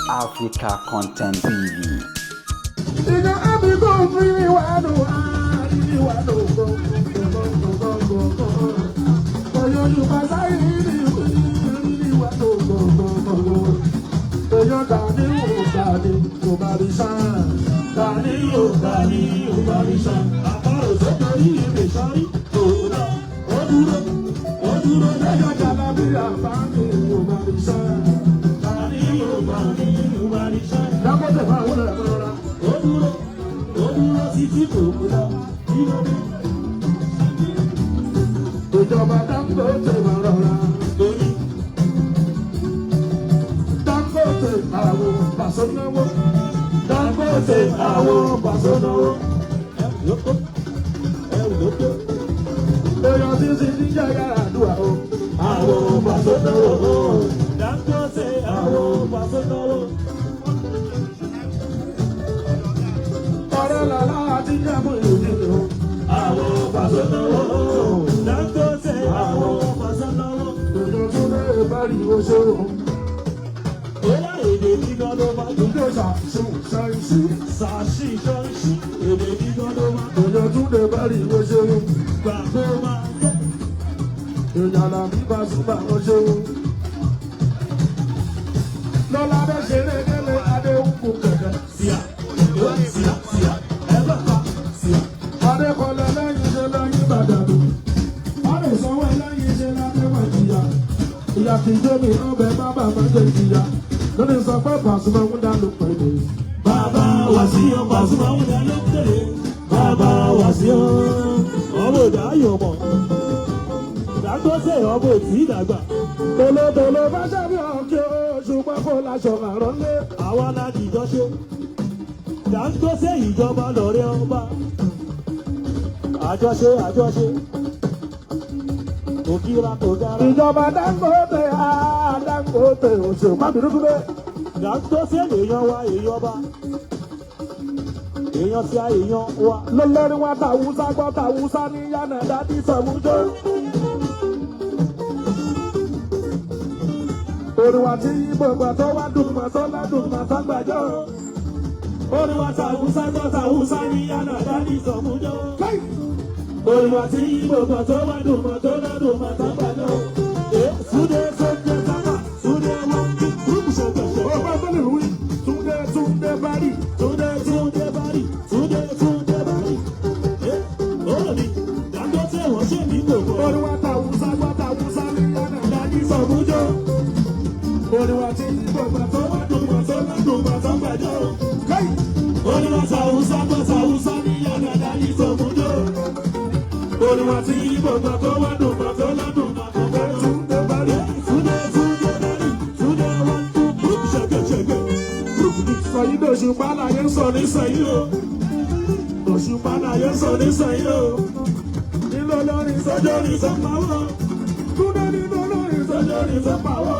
Africa Content TV. Ìjọ àbíkó fi wà lò àríwá wà lò gbọ̀ngbọ̀ngbọ̀ngbọ̀ngbọ̀. Oyún sáyé rí wà lò gbọ̀ngbọ̀ngbọ̀. Oyún dání ò dání kò bá rí sá. Dání ò dání kò bá rí sá. Àparò tó torí ìrè sọ́rí òun náà ó dúró ó dúró Lẹ́yìn jàlá bí àbá mi kò bá rí sá. Dání ò dání ò bá rí sá. Dákọ̀tẹ̀ máa wọlé ẹ̀kọ́ rọra. Ó dúró ó dúró títí kò kú lọ kí ló dé? Ìjọba Dangote máa rọra. Torí Dangote àwọn pàṣẹ náwó. Dangote àwọn pàṣẹ náwó. ẹrù ló kó ẹrù ló kó Èèyàn tí ń sin níjà yàrá àdúrà o. àwọn pàṣẹ náwó. Dangote àwọn pàṣẹ náwó. Ọ̀rẹ́ làlá àti jẹ́mú ìdílé o. Àwọn pàṣẹ náwó. Dangote àwọn pàṣẹ náwó. Èèyàn tún lè bá rí oṣù o. Ó wá èdè gígan ló máa dùn. Ìjọ ṣàṣù ṣáìṣì. Sàṣì ṣọ́ọ̀ṣì èdè gígan ló máa Èèyàn tún lè bá rí oṣù o. gbà kó máa jẹ́. Èèyàn làbí bá súnmọ́ oṣù o. Lọ́lá bẹ́ ṣeré délé Adéhùnkù kẹ̀kẹ́. Síà, ó síà, síà, ẹ bá pa síà. Adékọlẹ̀ lẹ́yìn ṣe lẹ́yìn bàdàdù. Wọ́n lè sanwó lẹ́yìn ṣe ládéwà ìjìyà. Ìyá kì í jómi ọbẹ̀ bábà máa jẹ ìjìyà. Lórí sọ pé Pàṣípà ń dá ló pẹ̀lú. Bàbá Wàsíù Pàṣípà ń dá ló tẹ̀lé. Bàbá Wàsíù ọmọ òdà ayọ̀ mọ̀. Dangote ọmọ òtí ìdàgbà. Tòlótòló bá ṣàbí ọ̀kẹ́ o, ṣùgbọ́n kò láṣọ àrọ́ lé. Àwa la dìjọ ṣe. Dangote ìjọba lọ̀rẹ́ ọba. Àjọṣe àjọṣe. Òkìra kò gara. Ìjọba Dangote á Dangote oṣù Mábìrúkúdé. Dangote lèèyàn wa èèyàn bá. Èèyàn tí a èèyàn wa. Lọ́lọ́rí wa tàwùsá gbọ́ tàwùsá ní yànnà dádì sọ̀mùjọ́. Orin wa tí gbogbo tó wá dùn mọ́ tó ládùn mọ́ tó gbàjọ́. Orin wa tàwùsá gbọ́ tàwùsá ní yànnà dání sọ̀mùjọ́. Orin wa tí gbogbo tó wá dùn mọ́ tó ládùn mọ́ tó gbàjọ́. Súdé sóúnjẹ sábà, súdé wọ́n kí rúkú ṣẹ̀gbẹ̀ṣẹ̀. Ọba tó lè wí, Túndé Túndé Bárì. Túndé Túndé bárì, Túndé Túndé bárì. Ọ̀rọ̀ mi, Dangote wọ́n ṣe mí gbogbo. Orin wa tàwùsá gbọ́ tàwùsá ní yànnà dádì sọ̀mùjọ́. Orin wa tí gbogbo tó wá dùn mọ́ tó ládùn mọ́ tó gbàjọ́. Orin wa tàwùsá gbọ́ tàwùsá ní yànnà dání sọ̀mùjọ́. Orin wa tí gbogbo tó wá dùn mọ́ tó ládùn mọ́ tó gbàjọ́. Túndé Bárì. Túndé Túndé bárì, Túndé wọ́n tún rúkú ṣẹ̀gbẹ̀ṣẹ̀gbẹ̀. Rúkú ní Sọ̀yí dòṣùpá láyé ń sọ sọ ní sẹ́yìn o. Òṣùpá láyé sọ ní sẹ́yìn o. Nílò lórí Sọ́jọ́ ní sọ́pàwọ́. Túndé nínú lórí Sọ́jọ́ ní sọ́pàwọ́.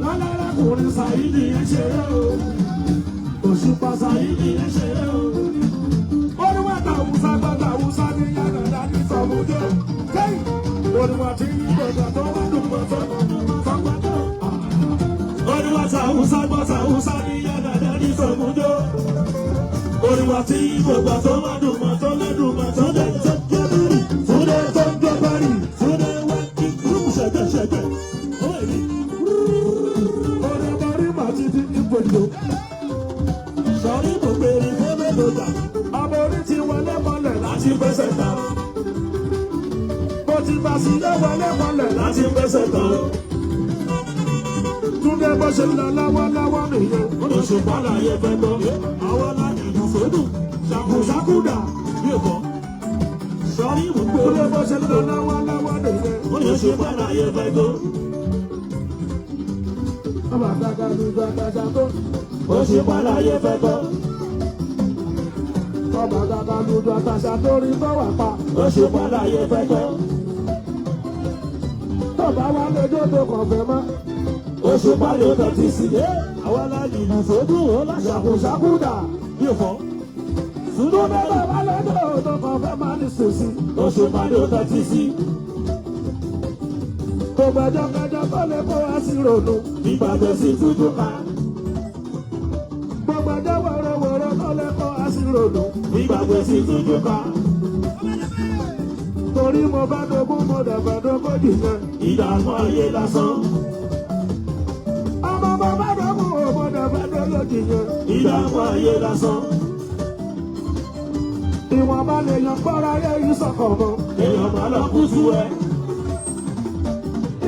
Lálẹ́rẹ́kùnrin Sàyídì yẹn ṣeré o. Òṣùpá Sàyídì yẹn ṣeré o. Oníwà tàwùsá gbọ́ tàwùsá ní yànnà dání sọ̀mùjọ́. Kẹ́yìn oníwà tí gbọ̀ngàn tó wá dùn mọ́ tó sọ́gbàjọ́. Oníwà tàwùsá gbọ́ tàwùsá ní yàrá dání sọ̀mùjọ́. Oníwà tí gbogbo tó wá dùn mọ́ tó lẹ́dùn mọ́ tó dé tó jẹ́ bárì. Túndé tó ń jẹ́ bárì. Túndé wá kí rúkú ṣẹ̀gbẹ̀ṣẹ̀gbẹ̀. Ó èmi. Oníborí màtí ti ní gbòdò. Sọ̀rí mo pèrè fún mélòó dà Aborí ti wọlé mọ́lẹ̀ láti fẹsẹ̀ tán. Bó ti bá sí lé wọlé mọ́lẹ̀ Láti fẹsẹ̀ tán. Túndé bó ṣe lọ lọ́wọ́lọ́wọ́ nìyẹn. Òṣùpá láyé fẹ́ gbọ́. Àwọn láti ìlú sódù. Ṣàkùṣàkùdà. Bí èkó. Sọ̀rí mo pèrè Túndé bó ṣe lọ lọ́wọ́lọ́wọ́ nìyẹn. Òṣùpá láyé fẹ́ gbọ́. Ọba dàgbà lùgbà dàgbà tó. Òṣùpá láyé fẹ́ gbọ́. Ọba dàgbà lùgbà dàgbà tó rí tó wà pa. Òṣùpá láyé fẹ́ gbọ́. Tọ́ba wa lójó tó kàn fẹ́ mọ́. Òṣùpá ló tọ́ ti sí. Àwọn láti ìlú sódù ó láṣàkùṣàkùdà. Bí èkó. Sùdù Túndé bẹ́ẹ̀ bàbá lójó tó kàn fẹ́ máa ní sèṣì. Òṣùpá ló tọ́ ti sí. Kò gbẹjọ kẹjọ tó lè kó wá sí ronú. Ìgbàgbọ́ sí tútù ká. gbàjẹ́ wẹ̀rẹ̀wẹ̀rẹ̀ lọ́lẹ́kọ̀ọ́ àṣíròdò. Ìgbàgbé sí tújú ká. Torí mo bá dogún mo dẹ̀fẹ̀ dógójì yẹn. Ìdààmú ayé lásán. Ọmọ mo bá dogún mo dẹ̀fẹ̀ dógójì yẹn. Ìdààmú ayé lásán. Ìwọ̀nba lèèyàn gbọ́ra ayé yìí sọ̀kọ̀ mọ́. Èèyàn máa lọ kú sú ẹ.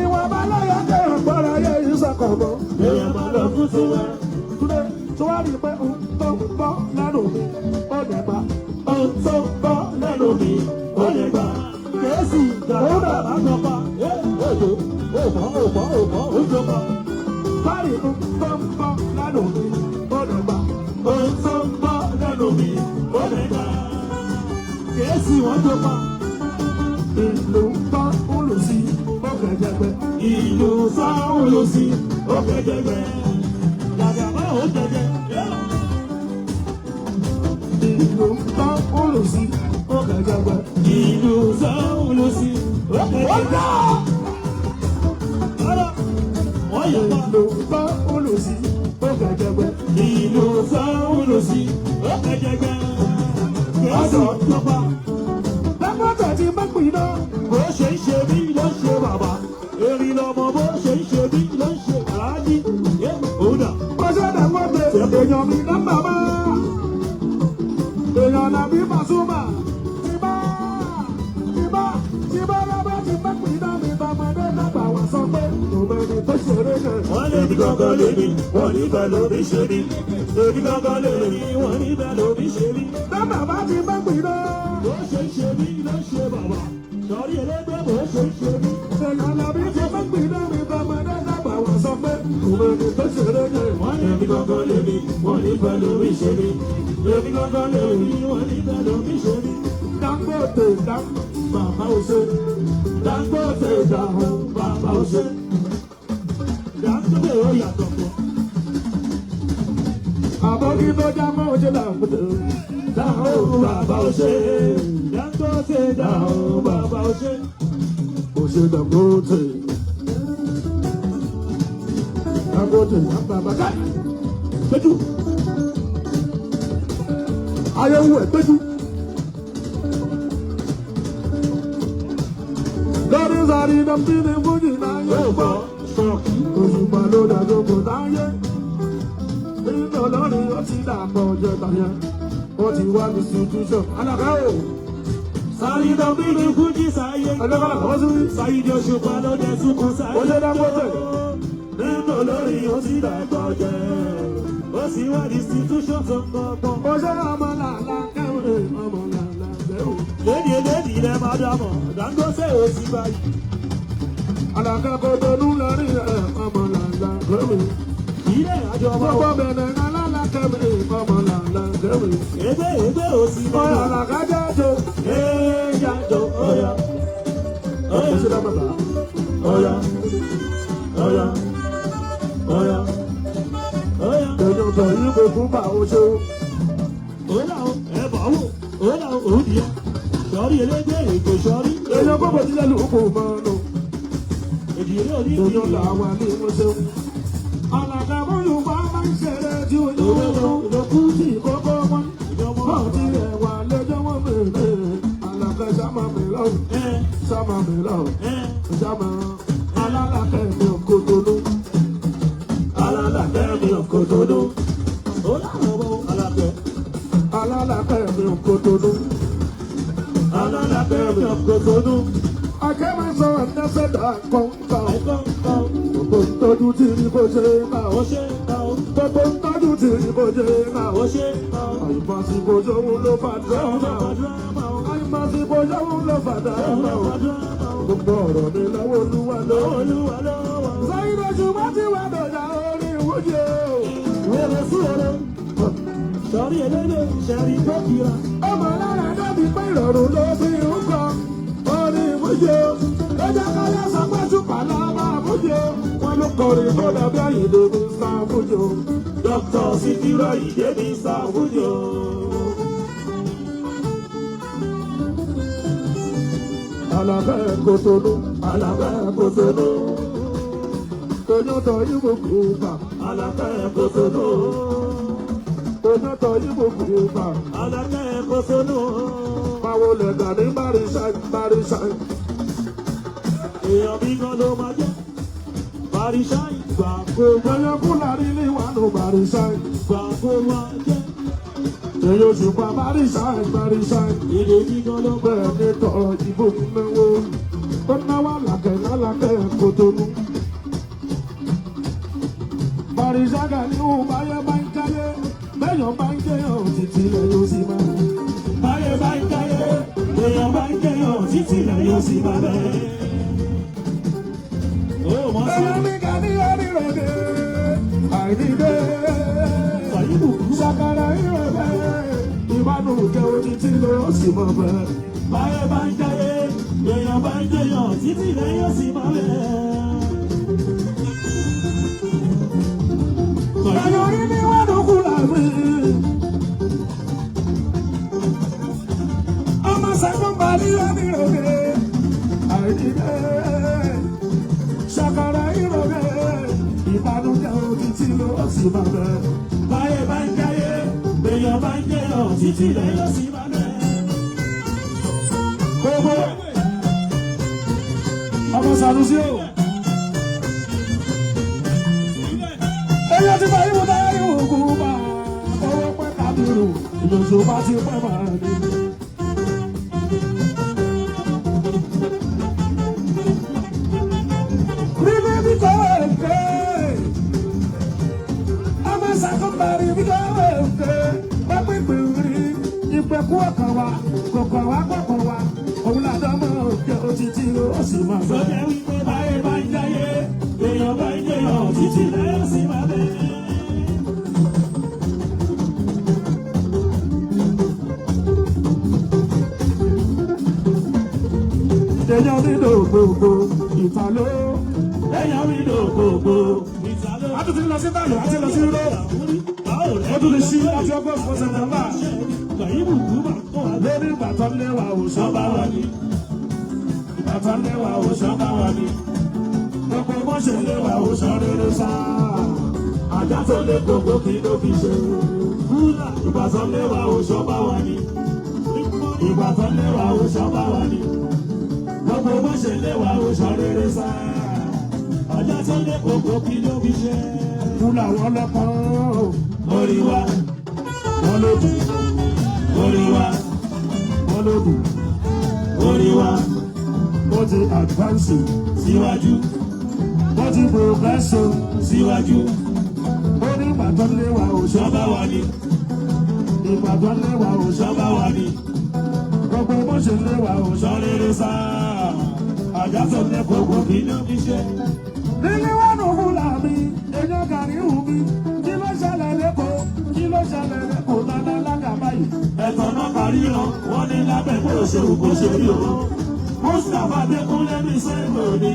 Ìwọ̀nba lèèyàn kéèyàn gbọ́ra ayé yìí sọ̀kọ̀ mọ́. Èèyàn máa lọ kú sú ẹ. Túndé tó wá rí i pé ohun tó ń bọ́ lẹ́nu mi ó lè gbà. Ohun tó ń bọ́ lẹ́nu mi ó lè gbà. Kèésì ìdààmú bàbá kan pa. Èdò òmò òmò òmò òjò pa. Báyìí ohun tó ń bọ́ lẹ́nu mi ó lè gbà. Ohun tó ń bọ́ lẹ́nu mi ó lè gbà. Kèésì wọ́n tó pa. Ìlú bá ń lù sí ó kẹ̀jẹ̀gbẹ́. Ìlú sáwọn ló sí ó kẹjẹgbẹ́. Gàgàbá ò jẹjẹ. Ìlú bá ń lù sí ó kẹ̀jẹ̀gbẹ́. Ìlú sáwọn ló sí ó kẹjẹgbẹ́. Rárá, wọ́n yẹ pa. Ìlú bá ń lù sí ó kẹ̀jẹ̀gbẹ́. Ìlú sáwọn ló sí ó kẹjẹgbẹ́. Kèésì tó pa. Lápáta ti bá pè náà. Bó ṣe ń ṣe mí ló ń ṣe bàbá. Èrì lọmọ bó ṣe ń ṣe mí ló ń ṣe aláàjì. Òun dà. Bọ́sẹ̀ Dangote èèyàn mi nọ́mbà bá. Èèyàn làbí Pasuma. Tìbá tìbá tìbá lábá ti bá pè náà mi tọmọdé dàgbà wá sọ pé òmìnir tó ṣeré yẹn. Wọ́n lé ní gángan lé mi, wọ́n ní bẹ́ẹ̀ lómi ṣe mí. Èmi gángan lé mi, wọ́n ní bẹ́ẹ̀ lómi ṣe mí. Nọ́mbà bá ti bá pè náà. Bó ṣe ń ṣe mí ló ń ṣe bàbá. Sọ̀rí ẹlẹ́gbẹ́ bó ṣe ń ṣe mí. Èèyàn làbí ti bá pè náà mi tọmọdé dàgbà wá sọ pé òmìnir tó ṣeré yẹn. Wọ́n lé ní gángan lé mi, wọ́n ní bẹ́ẹ̀ lómi ṣe mí. Èmi gángan lé mi, wọ́n ní bẹ́ẹ̀ lómi ṣe mí. Dangote dá bàbá òṣè. Dangote dàrún bàbá ó ṣe. Dangote ó yàtọ̀ pọ̀. Àbókí tó já mọ́ òṣè Dangote. Dàrún bàbá ó ṣe. Dangote dàrún bàbá ó ṣe. Òṣè Dangote. Dangote dá bàbá ká. Péjú. Ayé ń wẹ̀ péjú. Lórí sáré dàbí ní fújì náà yóò Ó gbọ́. gbọ́ ṣọ́ọ̀kì. Òṣùpá ló dàgbò kò láyé. Nínú olórin ó ti dàpọ̀ ọjọ́ tàyẹ̀. Ó ti wá ní institution. Alábẹ́ o. Sáyidọ̀ bíbí Fújì sáyé. Ẹlẹ́kọ̀ọ́ kọ́ sí. Sáyidọ̀ Òṣùpá ló dé sunkún sáyé. Ó ṣe Dangote. Nínú olórí ó sì dàgbọ́ jẹ́. Ó sì wá ní institution tó ń gbọ́gbọ́n. Ó ṣe ọmọ làlá kẹ́wé ọmọ làlá kẹ́wé. Lédi lédi lẹ máa dámọ̀, Dangote ò sí báyìí. Àlàkà kò tónú lórí ẹ̀ ọmọ làlá kẹ́wé. Ilé àjọ ọmọ Gbogbo bẹ̀rẹ̀ alálà kẹ́wé ọmọ làlá kẹ́wé. Ebe ebe ò sí Ọ̀rọ̀ báyìí. àlàkà jáde. Ee jájọ ọ̀yà. Ó ṣe dá bàbá. Ọ̀yà ọ̀yà ọ̀yà ọ̀yà. Èèyàn tọ̀ yí kò fún bá o ṣe. Òun làwọn ẹ̀ bọ̀ wò, òun làwọn òun nìyẹn. Sọ̀rí elégbé èkó sọ̀rí. Èèyàn gbogbo tilẹ̀ lù kò mọ̀ nù. Èdìrẹ́ òní Èèyàn làwọn ní mo ṣeun. Àlàkà bóyú bá máa ń ṣeré tí ó yọ lókù tí kókó wọn. Bọ́ọ̀ tí ẹ̀ wà lẹ́jọ́ wọn mèrè. Àlàkà sámà mi lọ́wọ́. Sámà mi lọ́wọ́. Sámà alálàkẹ́ mi ò kó tonú. Alálàkẹ́ mi ò kò tónú. Ó láwọn ọmọ alákẹ́. Alálàkẹ́ mi ò kó tonú. Alálàkẹ́ mi ò kò tónú. Akẹ́ máa sọ ẹ̀ńdẹ́sẹ̀dá kọ̀ọ̀kan. Ẹ̀kọ́ kan Gbogbo ntọ́jú tí rí kò ṣe é máa. ó ṣe kan Gbogbo ntọ́jú tí rí kò ṣe é máa. ó ṣe kan. Àìmásìkò sóhun ló fà dáná. Drama o, Àìmásìkò sóhun ló fà dáná. drama o, Gbogbo ọ̀rọ̀ mi lọ́wọ́ Olúwa lọ́wọ́. Olúwa lọ́wọ́. Sáyidé ṣùgbọ́n tí wàá dọ̀jà orí ìwúje o. Wèrè sí wèrè. Sọ̀rí elédè ṣẹ̀rí tó kira. Ọmọ lára dábì pé ìrọ̀rùn ló fi ń kọ orí ìwúje o. Lọ́jọ́ káyọ̀ sọ pé ṣùpà la máa fúje o. Wọ́n ló kọrin tó dàbí àyìnlé mi sá fúje o. Dr. Sikiru Ayinde ní Sàfújò. Àlàfẹ́ kòtòlú, Àlàfẹ́ kòtòlú. tóyún tọ́ ìwòkú bà. Àlàfẹ́ kòtòlú. Onátọ̀ yìí kò gbà. Alákẹ́ ẹ̀kọ́ sónú. Báwo lẹ̀ Gani Barishai Barishai. Èèyàn mi gan ló máa jẹ́. Barishai gbà kó wá. Èèyàn Fúlàní ní wàánu Barishai. Gbà kó wá jẹ́. Èèyàn Òṣùpá Barishai Barishai. Èdè mi gan ló máa Bẹ́ẹ̀ ni tọ̀ ìbò náwó. Ó náwó àlàkẹ́ lálàkẹ́ kòtónú. Barishai Gani ó báyé bá ń jáyé. Bẹ́yàn bá ń jẹ́yàn títí lẹ̀ yóò sì máa. Báyé bá ń jáyé, èèyàn bá ń jẹ́yàn títí lẹ̀ yóò sì máa bẹ̀. Ó mọ̀ sí Èèyàn mi Gani oníròde, àìníde. Sàyíbù Ṣàkàrà ìrọ̀lẹ́, ìbánújẹ́ òtítí ló sì mọ̀ bẹ́ẹ̀. Báyé bá ń jáyé, èèyàn bá ń jẹ́yàn títí lẹ̀ yóò sì máa bẹ̀. Ẹ̀yọ̀ orí mi wá dúkú làbí. Ọmọ sẹ́gun balí oníròde, àìníde. Ṣàkàrà ìrọ̀lẹ́, ìbánújẹ́ òtítí ló sì mọ̀ bẹ́ẹ̀. Báyé bá ń jáyé, èèyàn bá ń jẹ́yàn títí lẹ̀ yóò sì máa bẹ̀. Gbogbo ọmọ Sanusi o. Eyín ti bá yíwò bá yíwò kú bá owó pẹ́ kábírù ìlòsù bá ti pẹ́ máa ní. Rírí bí kò èké, ọmọ sàkóbárì bí kò èké, wọ́n pípé rí ìpẹ̀kú ọkàn wa, kọ̀kọ̀ wa kọ̀kọ̀ wa, òun làdán mọ́ òkè òtítì ó sì máa fẹ́. Sọ́jà wípé báyé bá ń jáyé, èèyàn bá ń jẹ́yàn títí lẹ̀ yóò sì máa bẹ̀. Èèyàn nílò gbogbo ìtàló. Èèyàn mi lò gbogbo ìtàló. A tún ti lọ sí Ìtàló, a ti lọ sí Europe. Ó tún ti ṣí láti August for September. Sàyíbù kú mà kọ́ wa Lórí ìbátan lẹ́wà òṣàn bá wà ní. Ìbátan lẹ́wà òṣàn bá wà ní. Gbogbo bó ṣe lẹ́wà òṣàn rere sá. Ajá tó lé gbogbo kí ló fi ṣe. Fúlà ìbátan lẹ́wà òṣàn bá wà ní. Ìbátan lẹ́wà òṣàn bá wà ní. Gbogbo bó ṣe lẹ́wà òṣàn rere sá. Ajá tó lé gbogbo kí ló fi ṣe. Fúlà wọn lọ́kọ́. Orí wa, Wọ́n ló dùn. orí wa, Wọ́n ló dùn. orí wa, Wọ́n ti advance. síwájú, Wọ́n ti progress. síwájú, Ó ní ìbátan lẹ́wà òṣàn òṣàn bá wà ní. Ìbátan lẹ́wà òṣàn Òṣàn bá wà ní. Gbogbo bó ṣe lẹ́wà òṣàn. Òṣàn rere sá. Ajá tó lé gbogbo kí ló fi ṣe. Nílé wà nù Fúlàní, èèyàn gàrí hù mí. Kí ló ṣẹlẹ̀ lẹ́kọ̀ọ́? Kí ló ṣẹlẹ̀ lẹ́kọ̀ọ́ lálẹ́ lágàbá yìí? Ẹ̀tọ́ náà parí lọ, wọ́n ní lábẹ́ bó ṣe wù kó ṣe rí o. Mustapha Adékúnlé ní sẹ́gbọ̀n ni.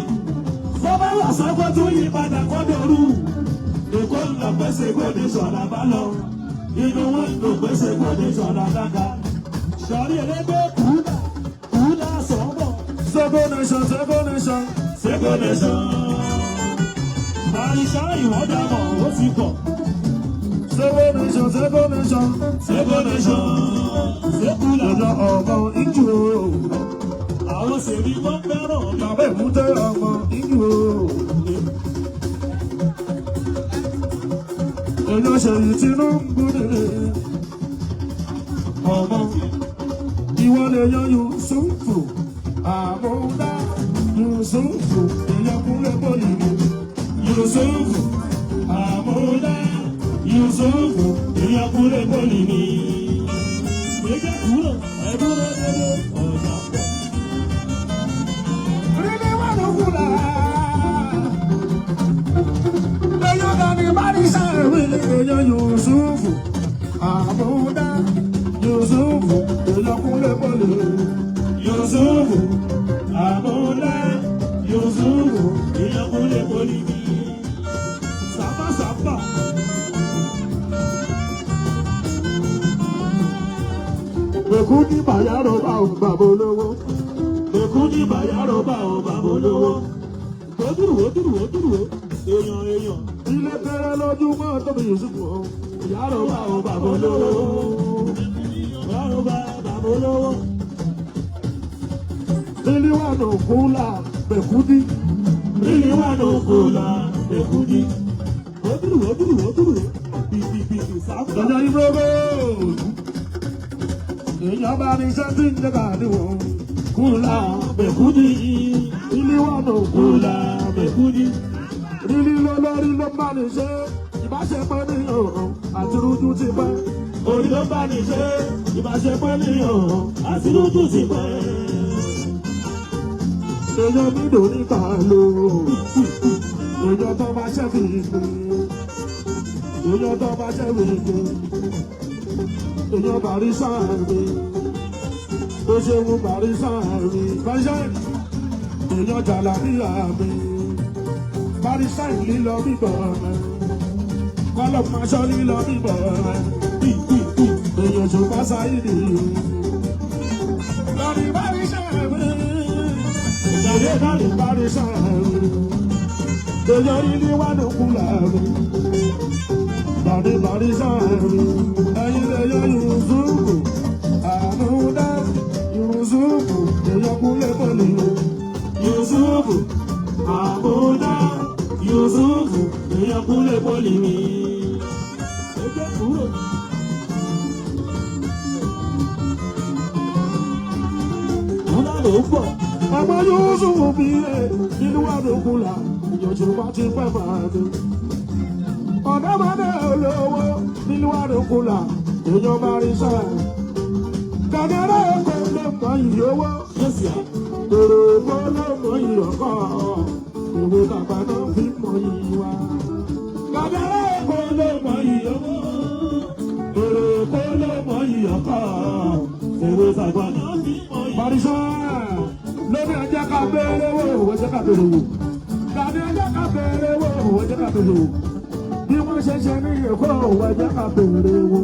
Bọ́bá wà sọ́kọ́ tún yí padà kọ́dọ̀rú. Èkó ń lọ pèsè gbòde sọ̀rọ̀ bá lọ. Inú wọn ń lò pèsè gbòde sọ̀rọ̀ dáka. Sọ̀rí ẹlẹ́gbẹ́ kúdà kúdà sọ̀bọ̀. Sego nation, Sego nation. Sego nation. Àríṣà ìwọ́dà mọ̀ ó ti pọ̀. Sego nation, Sego nation. Sego nation. Sékúlà Ìjọ ọmọ ìjù o. àwọn sèmi wọ́n fẹ́ràn mi. Bàbá ìmúté ọmọ ìjù o. Èèyàn ṣèyí Tinubu dèrè. Ọmọ ìwọ lè yan Yusufu. Àmúdá Yusufu. Èèyàn kúnlẹ̀ bọ́ọ̀lù mi. Yusufu Àmúdá Yusufu ìyàkúrẹ́ bọ́ọ̀lì mi. Gbẹ́gẹ́ kúrò ẹ̀dúró dúró ọ̀gá pọ̀. Rírí wà ló kúlà. Èèyàn Gani Barishai mi. Èèyàn Yusufu. Àmúdá Yusufu. Èèyàn kúnlẹ̀ bọ́ọ̀lù mi. Yusufu Àmúdá Yusufu ìyàkúrẹ́ bọ́ọ̀lì mi. Sàpàsàpà. Èkú ní bàyárò bá òun bàbá olówó. Èkú ní bàyárò bá òun bàbá olówó. Dúró dúró dúró èèyàn èèyàn. Ilé kẹrẹ lójúmọ́ tóbi Yusufu o. Yàrá o bàbá olówó. Yàrá o bàbá olówó. Lílí wà nù kúlà Bẹ̀kúdí. Lílí wà nù kúlà Bẹ̀kúdí. Òdúrú òdúrú òdúrú. Bìbìbìbì sáfù. Lọ́jọ́ ìbúrògbò. Èèyàn bá ní iṣẹ́ tí ń jẹ́ kàdíwò. Kúlà Bẹ̀kúdí. Lílí wà nù Kúlà kúlà Bẹ̀kúdí. Rírí lólórí ló bá ní ṣe. Ìbáṣepọ̀ ní òun àti rújú ti pẹ́. Orí ló bá ní ṣe. Ìbáṣepọ̀ ní òun àti rújú ti pẹ́. Èèyàn nílò níta lò. Èèyàn tó bá ṣẹ́ fi gbé. Èèyàn tó bá ṣẹ́ fi gbé. Èèyàn bàrí sáàmì. Ó ṣeun bàrí sáàmì. Bàrí sáàmì. Èèyàn jàlá níyà mi. Bàrí sáàmì lílọ bíbọ̀ rẹ̀. Kọ́lọ̀ máṣọ́ lílọ bíbọ̀ rẹ̀. Èèyàn ṣùgbọ́n sáyé nìyí. Lọ́rí bàrí sáàmì. Ìjàdé lọ́rí bàrí sáàmì. Èèyàn rí ní wàdùn kúlà mi. Bàrí bàrí sáàmì. Ẹyin lè yọ Yusufu. Àmúdá Yusufu. Èèyàn kúlẹ̀ pọ̀lì o. Yusufu, Àbúdá, Yusufu, èèyàn kúlẹ̀ pọ́lì mi. Ẹgbẹ́ kúrò. Múlá ló ń bọ̀. Ọmọ Yusufu bí ẹ nínú àdókùnlà. Ìyọ̀jú bá ti pẹ́ máa dé. Ọ̀dọ́mọdé olówó nínú àdókùnlà. Èèyàn bá rí sáàmì. Kàdárà kò lè mọ ìyí owó. Yẹ́sì á. Èrò kò lè mọ ìyí ọkọ̀. Ìwé bàbá náà fi mọ ìyí wa. Kàdárà kò lè mọ ìyí owó. Èrò kò lè mọ ìyí ọkọ̀. Èrò tàgbà náà fi mọ ìyí. Barisa lórí ẹjẹ́ ká béèrè wò ó ẹjẹ́ ká béèrè wò. Tàbí ẹjẹ́ ká béèrè wò ó ẹjẹ́ ká béèrè wò. Bí wọ́n ṣe ṣe ní Èkó ó ẹjẹ́ ká béèrè wò.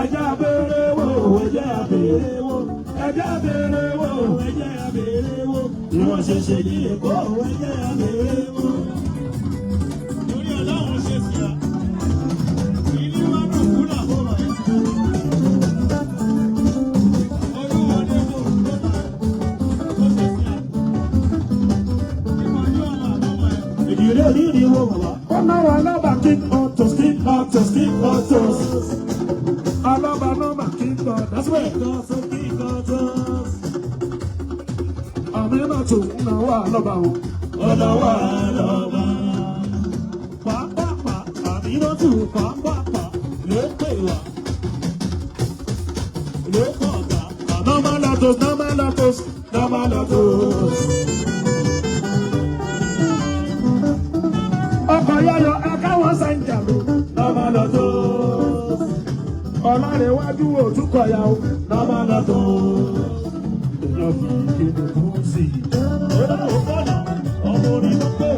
Ẹjẹ́ abéèrè wò, ẹjẹ́ abéèrè wò. Ẹjẹ́ abéèrè wò, ẹjẹ́ abéèrè wò. Bí wọ́n ṣe ṣe ní Èkó, ẹjẹ́ abéèrè wò. Torí Ọlọ́run ṣe sí a, ilé wa dùn kúlà fún wa. Olúwa dé kó ló bá ó ṣe sí a. Ìmọ̀jú ọmọ àbọ̀mọ̀ ẹ̀. Ìdílé onírin wo bàbá? Ó náwó alábà kí ọ̀tọ̀ Kí ọ̀tọ̀ kí ọ̀tọ̀. alábà nọ́mbà kí ọ̀tọ̀. That's where it goes, kí ọ̀tọ̀. Àmì náà tún náwó alábà o. Ọlọ́wà lọ́ba. Pàápàá àmínátù pàápàá ló pè wá. Ló pọ̀ ọ̀gá. Nọ́mbà lọ́tọ̀s nọ́mbà lọ́tọ̀s nọ́mbà lọ́tọ̀s. Ọkọ̀ yáyọ ẹ̀ka wọ́n sẹ́ńjà mi. Nọ́mbà lọ́tọ̀s. Ọlárẹ̀wájú òtúkọ̀yà o. Nọ́mbà lọ́tọ̀s. Èèyàn fi kéde fún sí i. Ọlọ́run bọ̀nà ọmọ orin ló pè.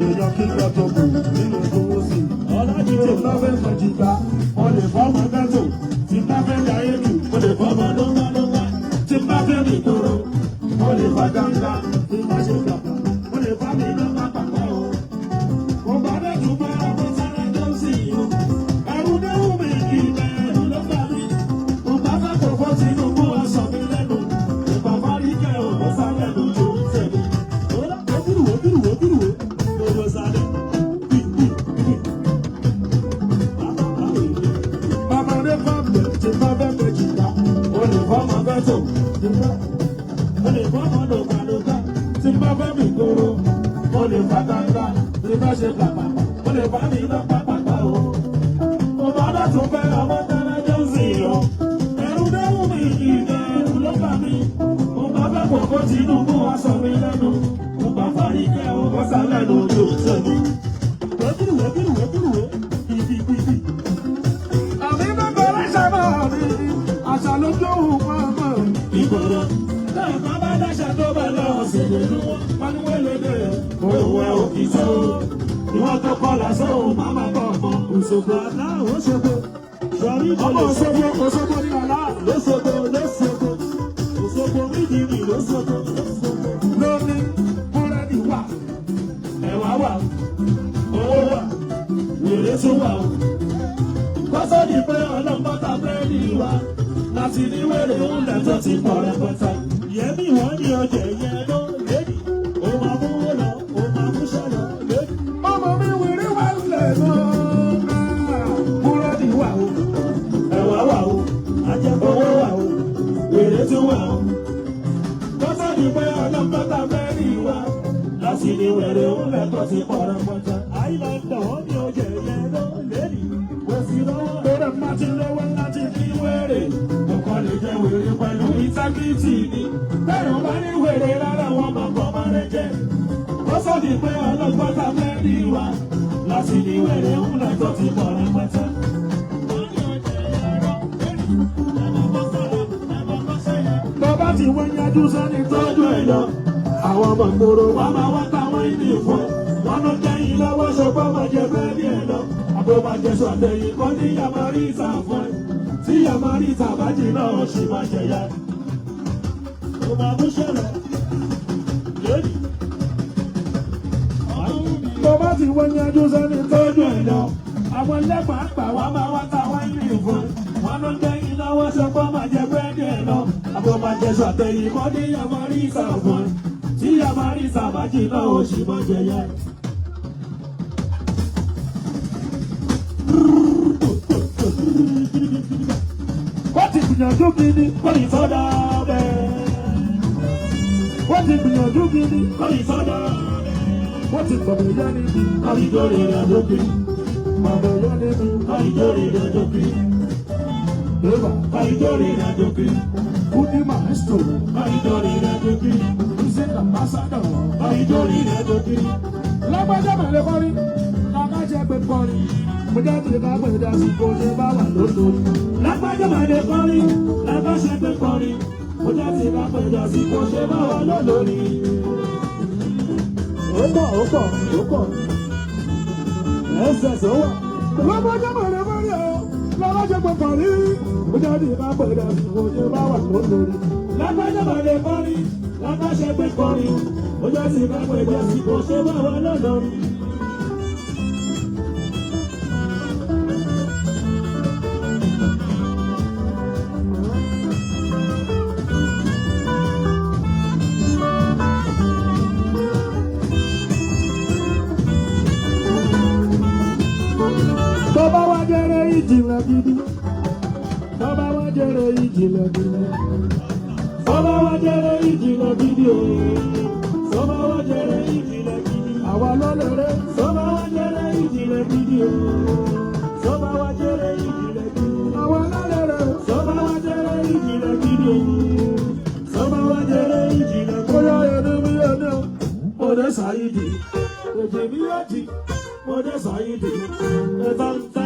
Èèyàn kí lọ tó kù nínú fún sí i. Ọlájídé Tí bá fẹ́ mọ jìgbá, mo lè fọ́mọ gẹ́tò. Tí bá fẹ́ jayé jù, mo lè fọ́mọ lọ́gbàlọ́gbà. Tí bá fẹ́ mi tóró, mo lè fa gánga. Tí bá ṣe gbàgbà, mo lè fa mi lọ́gbà pàpà o. Mo bá dẹ̀ tún bá ọmọ sára jọ sí i o. Ẹrú déwù mi kì í bẹ̀rù ló gbà mí. Mo bá fẹ́ kó fọ́ Tinubu aṣọ mi lẹ́nu. Ìgbà parí kẹ́ ò bọ́ sálẹ̀ lójú tẹ̀lé. Ó dúró dúró dúró lójú sálẹ̀. Bí bí bí. bàbá rẹ̀ fà bẹ̀ tí bá fẹ́ mọ jìgbá. O lè fọ́mọ gẹ́tò, o lè fọ́mọ lòkàlòkà, tí bá fẹ́ mi kóró, o lè fa gbangba, tí bá ṣe pàpàpà, o lè bá mi lọ pàpàpà o. Mo bá dọ̀tún fẹ́ ọmọ tẹ́lẹ̀ jọ sí i o. Ẹ̀rù dẹ́wù mi ìbẹ̀rù ló bà mí. Mo bá fẹ́ kókó Tinubu aṣọ mi lẹ́nu. Mo bá fárí kẹ́ o, bọ́ sálẹ̀ lójú tẹ̀mí. Wẹ́kìrìwé kìrìwé kìrìwé, bìbìbìbì. Àmì bàbá rẹ̀ sábà mi, àṣà lójú òun máa mọ̀. Ìgboro táwọn kan bá dáṣà tó bá lọ ṣèlè lú wọn wọn ní wọ́n lédè òun ẹ̀ ò kì í tó ìwọ́n tó kọ́ lásán òun má má bọ̀ mọ́ Òṣogbo àlá Òṣogbo sọrí Ọmọ Òṣogbo Òṣogbo ní àlá. lóṣogbo lóṣogbo Òṣogbo mídìrí lóṣogbo lóṣogbo Lóní búrẹ́dì wà. ẹ̀wà wà owó wà. tún wà o. Kọ́sọ́ọ̀dì pé ọlọ́pàá búrẹ́dì wa láti ní wèrè ńlẹ̀ tó ti pọ̀ rẹpẹtẹ. Yẹ́mí wọ́n ní ọjà yẹn ló lẹ́nìí. Ó máa mú lọ, ó máa mú ṣẹlọ lẹ́nìí. Ọmọ mi wèrè wà lẹ̀ náà. Búrẹ́dì wà o, ẹ̀wà wà o, ajẹ́kọ̀wé wà o, wèrè tún wà o. Kọ́sọ́ọ̀dì pé ọlọ́pàá búrẹ́dì wa láti ní wèrè ńlẹ̀ tó ti pọ̀ rẹpẹtẹ. Àìlàndà wọ́n ní ọjà yẹn ló lẹ́nìí. Kò sí lọ́wọ́ Bẹ́rẹ̀ má ti lówó láti ní wèrè kọ̀ọ̀kan lè jẹ́ wèrè pẹ̀lú ìtákìtì ni bẹ́ẹ̀ wọ́n bá ní wèrè rárá wọn máa kọ́ máa rẹ jẹ́ ó sọ̀dí pé ọlọ́gbọ́n ta fẹ́ ní wa láti ní wèrè ńlá tó ti pọ̀ rẹpẹtẹ. Bàbá ti wọ́n yanjú sẹ́ni tọ́jú ẹ̀ lọ Àwọn ọmọ ìgboro wọ́n máa wá táwọn ìdí fún wọn ló jẹ́yìn lọ́wọ́ ṣọgbọ́n máa jẹ bẹ́ẹ̀ ní ẹ̀ lọ àbò máa jẹ sọ àtẹ̀yìn kọ́ ní yàmárì ìta fún ẹ tí yàmárì ìta bá jìnnà ọ̀sìn máa jẹ̀yà. Ó máa mú ṣẹlẹ̀ lónìí. Bàbá ti wọ́n yanjú sẹ́ni Tọ́jú ẹ̀ lọ àwọn ẹlẹ́pàá àgbà wa máa wá táwọn ìdí fún wọn ló jẹ́yìn lọ́wọ́ ṣọgbọ́n máa jẹ bẹ́ẹ̀ ní ẹ̀ lọ àbò máa jẹ sọ àtẹ̀yìn kọ́ ní yàmárì ìta fún ẹ tí yàmárì ìta bá jìnnà ọ̀sìn máa jẹ̀yà. Wọ́n ti gbìyànjú gidi. Kọ́ni sọ́dọ̀ bẹ́ẹ̀. Wọ́n ti gbìyànjú gidi. Kọ́ni sọ́dọ̀ bẹ́ẹ̀. Wọ́n ti gbọ̀bẹ̀ yá níbi. Kọ́ni jórí rẹ̀ lókè. Gbọ̀bẹ̀ yá níbi. Kọ́ni jórí rẹ̀ lókè. Bébà Kọ́ni jórí rẹ̀ lókè. Kúdí Maestro. Kọ́ni jórí rẹ̀ lókè. Music Ambassador. Kọ́ni jórí rẹ̀ lókè. Lágbájá màlẹ́ kọrin. Lágbájá pé kọrin. Mo jẹ́ ti ká pè dá sí kó ṣe bá wà lóṣooṣù. Lágbájá máa lè kọrin. Lágbáṣe pé kọrin. Mo jẹ́ ti ká pẹ̀jọ sí kó ṣe bá wà lólórí. Ó pọ̀ ó pọ̀ ó pọ̀. Ẹsẹ̀ sọ wà. Lágbájá màlẹ́ kọrin o. Lágbájá pé kọrin. Mo jẹ́ ti ká pè dá sí kó ṣe bá wà lóṣooṣù. Lágbájá máa lè kọrin. Lágbáṣe pé kọrin. Mo jẹ́ ti ká pẹ̀jọ sí kó ṣe bá wà lólórí. Tó bá wá jẹ́rẹ́ ìjìnlẹ̀ gidi. Tó bá wá jẹ́rẹ́ ìjìnlẹ̀ gidi. Sọ́bà wá jẹ́rẹ́ ìjìnlẹ̀ gidi o. Sọ́bà wá jẹ́rẹ́ ìjìnlẹ̀ gidi. Àwa ló lérè. Sọ́bà wá jẹ́rẹ́ ìjìnlẹ̀ gidi o. Sọ́bà wá jẹ́rẹ́ ìjìnlẹ̀ gidi. Àwa ló lérè. Sọ́bà wá jẹ́rẹ́ ìjìnlẹ̀ gidi o. Sọ́bà wá jẹ́rẹ́ ìjìnlẹ̀ gidi. Bóyá ẹni bí ẹni o. Mo dé Ṣáyídì, èjì mi èjì, mo dé Ṣáyídì, ẹ̀ta ń ta